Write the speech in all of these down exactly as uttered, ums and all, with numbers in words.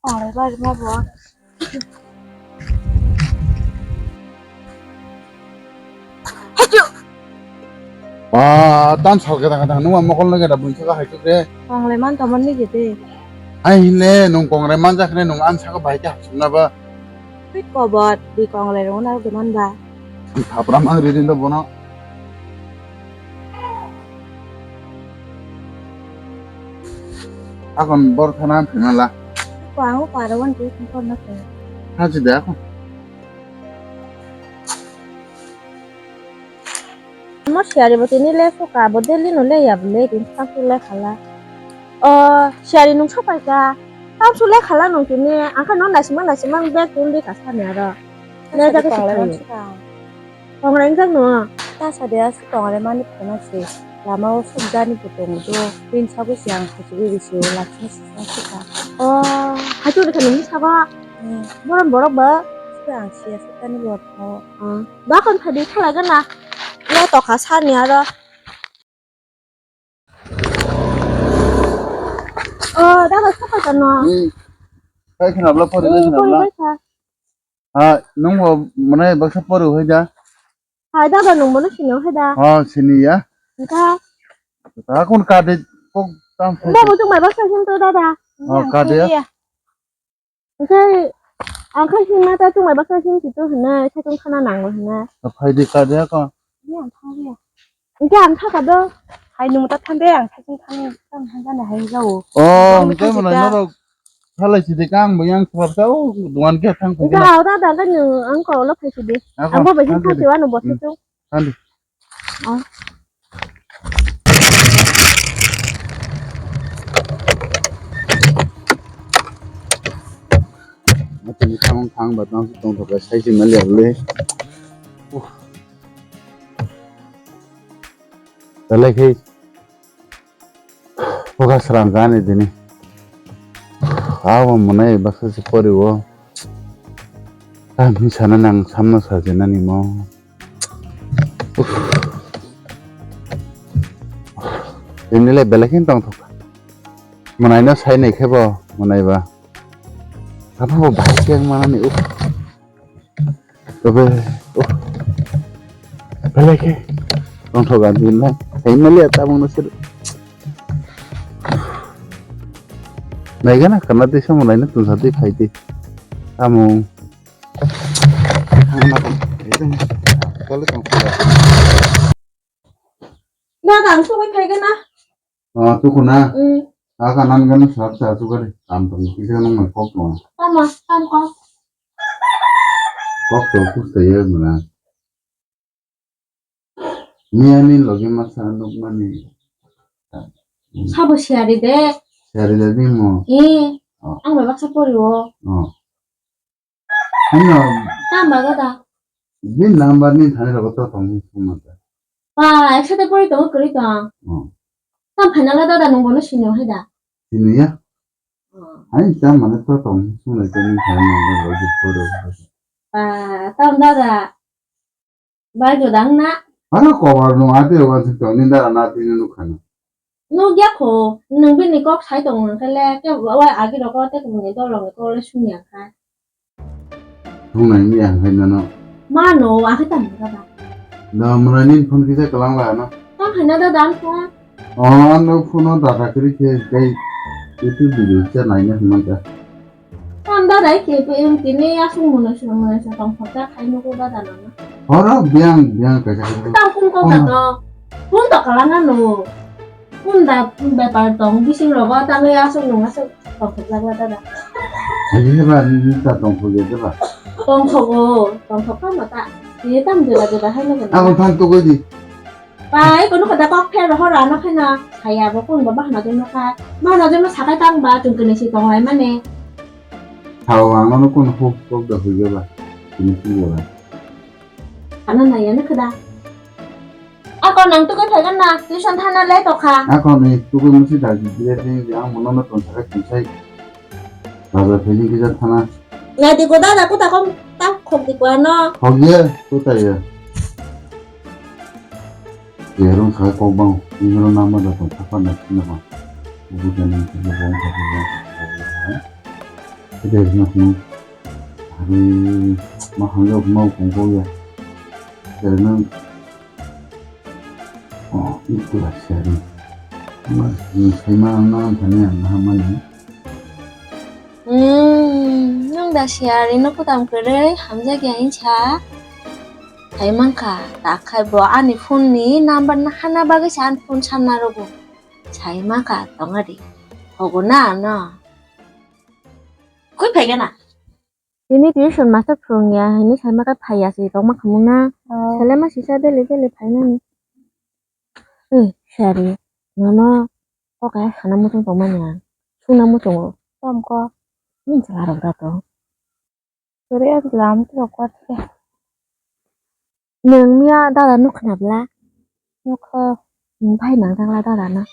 Konglai bari ma bo. Ah, tan sal gada gada nung mokol no gada bunso ga hai kre. Konglai man tomon ni gede. Ai hine nung konglai man jak ne nung an saka bai ka sumna ba. Pit kobot di konglai rong na gede man ba. Thapram ang ridin do bono. Akon bor thana phimala. Ko ang ko aro wan tu ko na ko. Ha ji da ko. Mo siyari bo tini le suka bo daily no le ya bo le tin sa su le khala. O siyari nung sapai ka. Tam su le khala nung tini angka no nasimang nasimang bag tun di ka sani aro. Le ja ko. Konglai wng jak no. Ta sa de aswk konglai mani phano se. Lama o suk jani bo tongo do. Tin sago se ang khuchigwi risi o lakching sisa sika. O, haitu rikha nungni sabo. Hmm. Borom borok ba. Sika ang siya sika ni borok. O. Bakon phadi thalai gana. Le tokha sani aro. O, daba saka kano. Hmm. Kai khna bla pori. Hmm, khna bla. Pori bai kha. Ha, nung bo mane baksa pori hai da. Hai daba nung bono sini hai da. Ha, sini ya. Engka. Ta kun ka de kok tam sai. Daba chung mai baksa sini to daba. Ha, ka de. Engka, angka sini mata chung mai baksa sini situ hina, sai chung khana nang hina. Phai di ka de ko. Iya, phai ya. Engke ang thaka do. Hai nung ta thambe ang thajing thang thang thang jani hai jao. Oh, engke mana norok thalai sidi kang bo yang khwar sa o duan khe thang phai. Engke hau da da ka nung ang ko lo phai sidi. Ang bo bai thang thang sidi. Thang di. Oh. Mati ni thang thang ba tang tong thok sai si mali le. Belai khe poka srang kani dini. Abo mwnai baksa se pori o. Tamni sana nang samno sajinani mo. Dini le belai khe tong thok. Mwnai no sai nai khe bo mwnai ba. Apa bo bai khe manani. Tobe, oh. Belai khe. Tongthok ani na. Hai mali ata mung nasir. Nai gana kana de samo nai na tunsa de phai de. Tamung. Kale tong. Na dang sungwi phai gana. Ah, tukuna. Hmm. Aka nan gana sar sa tukari. Tam tong kisa nang mai kok tong. Tama, tam kok. Kok to kusta ye muna. Miya ni logi masa nuk mani. Sabo siari de. Siari de ni mo. Eh. Oh. Ang bai baksa pori o. Oh. Hino. Tamba gada. Ni number ni thani rogo to tong sumata. Pa, ek sate pori tongo kori tong. Oh. Tam phaina la dada nung bono sini hai da. Sini ya. Oh. Hai tam mane to tong sumai to ni thani number rogo poro. Pa, tam dada. Bai jodang na. Ano kobar no ate wan si tong ni dara na tini nukhana. Nukya kho, nwng bini kok sai tong nang khe le, ke wa agi rogo te kung ni dolong ni kok le sung ya kha. Sung nai ni ang hai nano. Ma no, a khe tang ka ba. Da mura ni phone kisa kalang la na. Tang hai na da dan kha. O ano phone o data kri khe kai YouTube video cha nai na man ka. Tam da dai ke pe em tini asung muna sung muna sa tong phok ta khai nugo da da na. Oro biang biang kaisa kaisa. Tam kum kok da to. Kum to kala na no. Kum da bepar tong bising rogo ta ngai asung nung asung tong phok la da da. Hai ba ni ta tong phok ya ba. Tong phok o, tong phok ka ma ta. Ye tam de la de ba hai no. Ako thang to goi di. Pai, kono kota kok pher hor ano khe na. Saya bo kun bo bahna dun kha. Bahna dun sakai tang ba chung kene si tong lai mane. Thao ang no kun hok kok da hui ba. Ini ki ba. Ano na ya ne khada. Ako nang tu kai phagan na. Tuition thana le to kha. Ako ni tu ko musi da ji dire ding ang mono no ton sakai tin sai. Bazar phai ni kisa thana. Nai di ko dada, kuta kom ta khok di ko ano. Khok ye, kuta ye. Ye rong kha kok bang, ni rong nama da tong thapa na thina ba. Bukan yang kedua, yang kedua, yang kedua. Ada yang mau, hari mau hanya mau kumpul ya. Karena oh, itu lah sih. Mas, saya mah nang tanya nama nih. Hmm, nwng da siyari no kutam kwrwi hamjakya hinsa. Sai mankha, takhai bo ani phone ni number no hana bagwi se ani phone sanna rwgo. Sai mankha, tonga di. Hogo na ano. Koi phai gana? Tini tuition master phwrwngya hinwi sai mankha phaiya se tongma khamung na. Oh. Sele ma sisa daily daily phainani. Eh, siyari, nono kok hai sana muchung tongmani ang. Suna muchungo. Tamo kok? Nini chwla rok da tong. Kwrwi ang chwla muchung rok kwathe. Nwng miya dada nuk khna bla? Nukho. Nwng bai nang jakla dada no.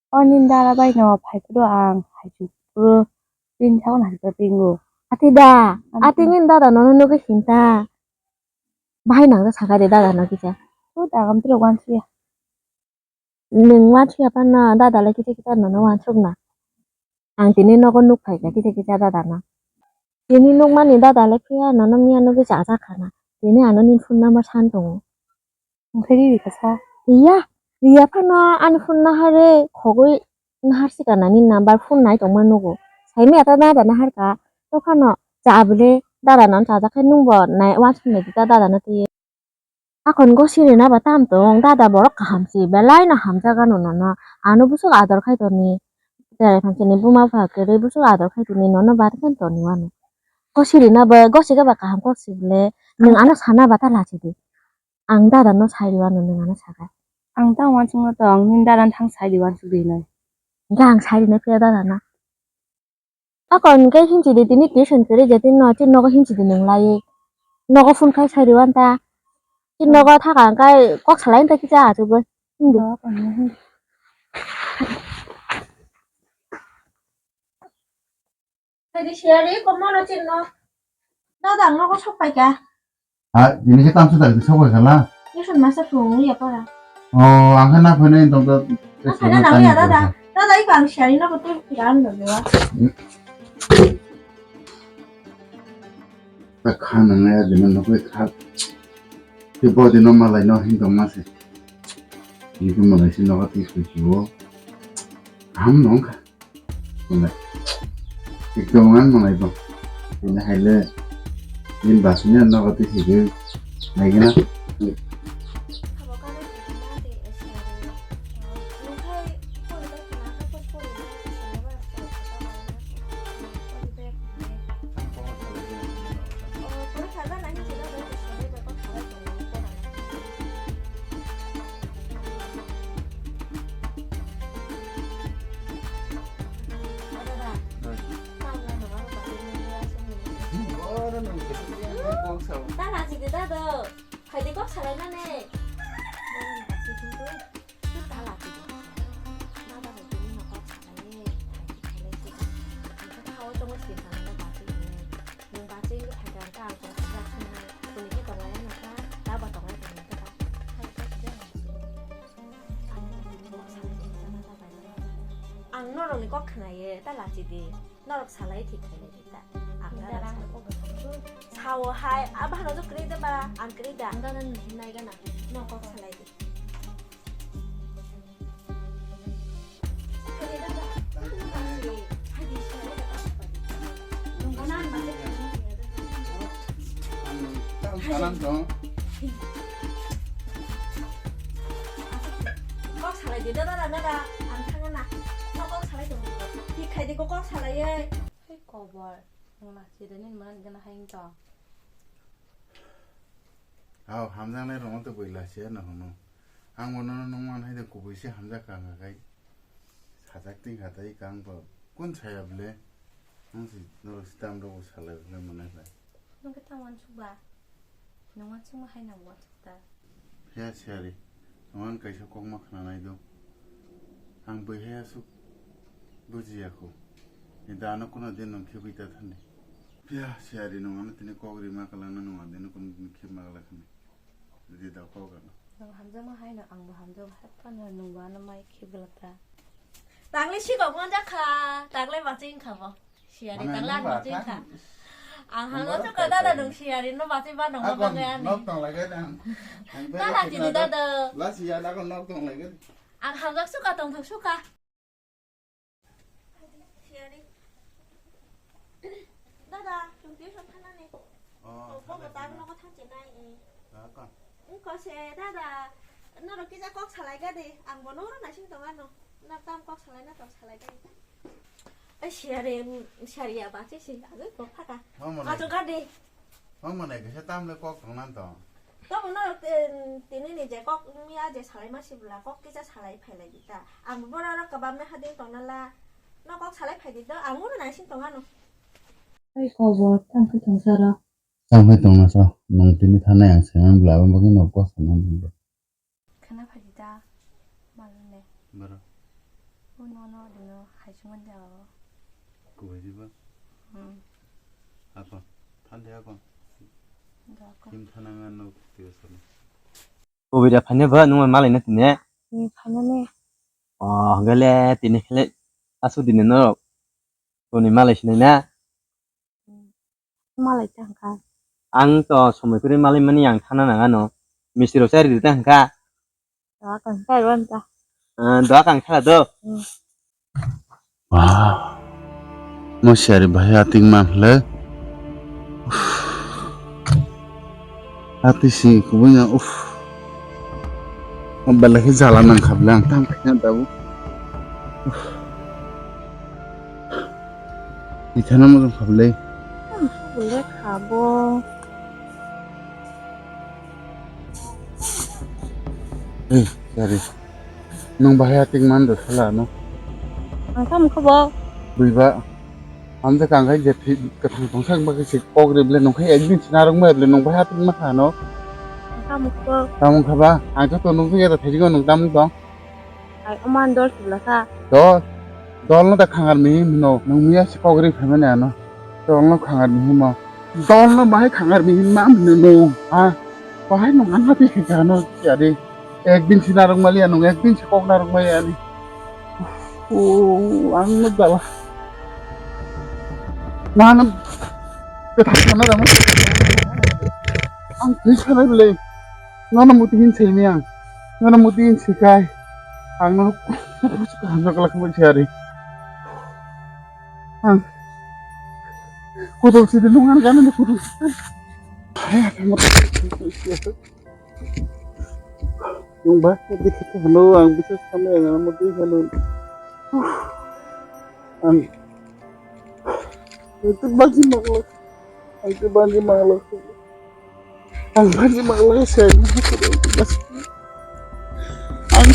O nini dada bai no phai phuru ang hai chuk phuru tin thao na hai chuk tingo. Ati da, ati nini dada nono nugwi sinta. Bahai nang da sakha de dada no kisa. O dagam tiro wansiya. Nwng wansiya panna dada le kisa kisa nono wansuk na. Ang tini nogo nuk phaikha kisa kisa dada no. Tini nukmani dada le phiya nono miya nugwi chajak khana. Tini ano nini phone number san tongo. Wngkhe riri kasa. Iya, iya phano ani phone nahare khogwi nahar sika nani number phone nai tongma nugo. Saimaya ta dada nahar ka. Tokhano cha bwle dada no chajak khe nwngbo nai wansuk nai ta dada no twi. Akon gosiri na ba tam tong, dada borok kaham si, belai no hamjak ano nono. Ano busuk ador khai toni, cherai phan chini buma bupha kwrwi busuk ador khai toni, nono bari khe toni wano. Gosiri na ba, gosi khe ba kaham kok si bwle, nwng ano sana ba ta lachi di. Ang dada no sai di wano, nwng ano saka. Ang ta wansuk no tong, nini dada no thang sai di wansuk di hinoi. Hingkhe ang sai di na phiya dada no. Ako hingke hinchidi tini tuition kwrwi je tini no, tini nogo hinchidi nung lai. Nogo phone khai sai rw wanta. Tini nogo thaka hingkai kok salai wanta kisa achugwi. Hindi. Hindi siyari komono tini no. Dada ang nogo sok paika. Ha, ini kita langsung tak bisa kok salah. Tuition master phone ya para. Oh, ang kan apa nih tong tong. Apa nih nang ya dada? Dada iko ang siyari no betul tidak anu ya. Kha nang ya dina no koi kha. Ti bo dino malai no hin tong ma se. Ini malai si no ti su ju. Ham nong kha. Ekdom ang malai bo. Ini hai le. Ini basnya no kati sih. Lagi na. Tala chidi dado. Phaidi kok salai mane. Tala chidi. Dada bai tini no kok salai. Phaidi khailai si. Ang kha o tongo si salai no bachwi ni. Nwng bachwi ni phaikha ang kha ang kok salai sini. Kuni khe tonglai ano kha. Daba tonglai tonglai kha. Phaidi kok salai. Ang norokni kok khnaye, ta lachidi. Norok salai thik khailai thik ta. Ang dara sao hai, abhano jo kwrwi de ba, ang kwrwi da. Ang dara ni hinai gana. Nok kok salai di. Salam dong. Kok salai di, dada, dada, dada, ang thangna. Kok, kok salai tong. Thik khai di, kok, kok salai, eh. Hei, kobor. Nang ma, sida nin man gana haing to. Aw, hamjaknai rokno tei bwila se no hwno. Ang bono nung man hai de kubui se hamjak ka wngkha khai. Sajak tingkha tei kang bo kun saya bwle. Ang si norok si tam rok salai bwle mwnai bai. Nung khe tamo uansuk ba? Nung uansuk ma hai nang uansuk ta. He siyari, nung an kaisa kokma khna nai do. Ang bui hai aswk bujiya kho. Ni da ano kuno din nung khibui ta thani. Phiya siyari nung ano tini kok rima kwlangna nung ano tini kuno din khibma kwlai khani. Rida kok ano. Nung hamjakma haino angbo hamjakma hai phano nungbo ano mai khibwlak ta. Tangli sikok manjak kha, tangli baching kha bo. Siyari tangli ang baching kha. Ang hangno chuka dada nung siyari no baching ba nung bagwi ani. Nok tong lagi dan. Dada jini dada. Lasi ya dako nok tong lagi. Ang hamjak suka tong thok suka. Siyari. Dada, chwng tuition thangnani. Oh, bo bo tang nogo thang chenai. Dada. Wngkha se dada, norok kisa kok salai gadi. Ang bo noro naising tong ano. Nok tam kok salai na tong salai gadi. Ai siyari, siyari ya ba se si agwi kok phaka. Ato gadi. Mama nai kaisa tamle kok tongnan tong. Tamo no, eh, tini ni je kok miya je salai ma sibla kok kisa salai phailai di ta. Ang bo borok rok kwbang me hading tong nala. No kok salai phai di do, ang uro naising tong ano. Ai khobor, tang khe tong sara. Tang khe tong na sa, nung tini thanai ang saiman bla, abang bagwi no kok saman bla. Khana phaidi da, malone. Boro. O no no dino haisung manja o. Kubai jiba? Hmm. Ako, thande ako. Da ako. Kim thana nga no tiyo sano. Kubai da phane ba, nung malai na tine? Ni phane ne. Oh, gale tini khale asu dine no. Toni malai sinai na? Malai ta hwnkha. Ang to somoi kwrwi malai mani ang thana nang ano. Misti rok chari rita hwnkha. Doa kang kha wan ta. Ah, doa kang kha do. Hmm. Wah. Mo siyari bahai ating man le. Ati si kubui na, uff. Belai khe jala nang kha bwle ang tam khaina tabuk. Uff. Ithana mojong kha bwle. Bwle kha bo. Ei, sorry. Nung bahai ating man do sala no. Ang tamo kha bo. Buiba. Amjak ang khai je phi-, kwthang tongsa bagwi se kok ri bwle nung khai ekdin se narwk bai bwle nung bai hapung ma kha no. Tamo kha bo. Tamo kha ba, ang to tonung ya da thajingo nung tamo tong. Ai oman dol se bwla kha. Dol, dol no da khangar mihim hino, nung miya se kok ri phaimani ano. Dol no khangar mihim o. Dol no bahai khangar mihim ma hino nung, ha? Bahai nung anha twi khe kha no ya de. Ekdin se narwk maliya nung, ekdin se kok narwk maliya ani. O, ang no jala. Nana, kwthang sana jama. Ang twi sana bwle. Nana muti hin sini ang. Nana muti hin sikai. Ang no, kaham jok lak mo siari. Ang. Kudung sidi nungan gana ni kudung sidi. Hai, ang no. Nung ba, mati khe hano, ang bisa sampai yang mati hano. Ang itu bagi maklum, ang itu bagi maklum, ang bagi maklum saya. Ang